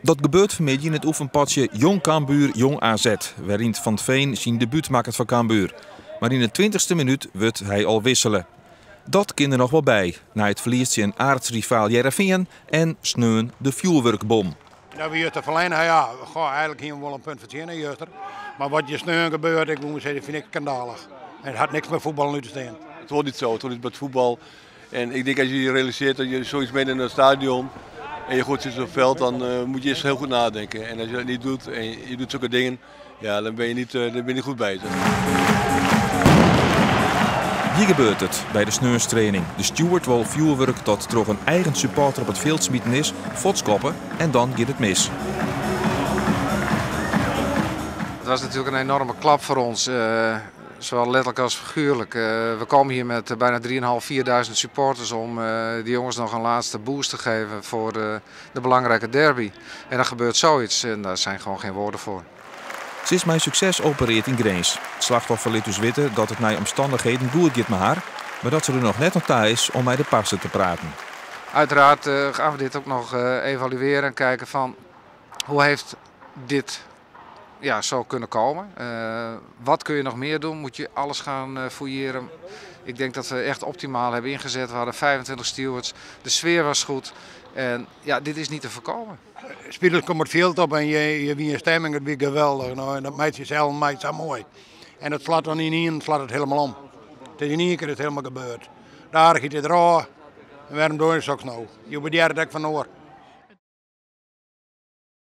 Dat gebeurt vanmiddag in het oefenpadje Jong Cambuur Jong AZ, waarin Van Veen zijn debuut maakt voor Cambuur. Maar in de 20ste minuut wordt hij al wisselen. Dat kan er nog wel bij, na het verlies in aartsrivaal Hearrenfean en sneun de vuurwerkbom. Nou, wie te verlenen, ja, goh, eigenlijk hier wel een punt verdienen, juist. Maar wat je sneun gebeurt, ik moet zeggen, vind ik schandalig. En het had niks met voetbal nu te staan. Het hoort niet zo, het hoort niet met voetbal. En ik denk als je realiseert dat je zoiets meeneemt naar het stadion en je gooit zoiets op het veld, dan moet je eerst heel goed nadenken. En als je dat niet doet en je doet zulke dingen, ja, dan ben je niet, dan ben je niet goed bezig. Hier gebeurt het bij de sneurstraining. De steward wil vuurwerk dat door een eigen supporter op het veld smieten is, fotskoppen en dan gaat het mis. Het was natuurlijk een enorme klap voor ons, zowel letterlijk als figuurlijk. We komen hier met bijna drieënhalf, 4.000 supporters om die jongens nog een laatste boost te geven voor de belangrijke derby. En dan gebeurt zoiets en daar zijn gewoon geen woorden voor. Ze is mijn succes opereert in Grins. Het slachtoffer liet dus weten dat het naar omstandigheden goed gaat met haar, maar dat ze er nog net op thuis is om bij de parsen te praten. Uiteraard gaan we dit ook nog evalueren en kijken van hoe heeft dit, ja, zo kunnen komen. Wat kun je nog meer doen? Moet je alles gaan fouilleren? Ik denk dat we echt optimaal hebben ingezet. We hadden 25 stewards, de sfeer was goed en dit is niet te voorkomen. Spelers komen het veld op en je wie in stemming, het weer geweldig. Nou, en dat maakt je zelf maakt zo mooi. En dat slaat dan in één, slaat het helemaal om. Het is in één keer het helemaal gebeurd. Daar gaat het raar. En waarom doe je zoiets nou? Je bederft het van oor.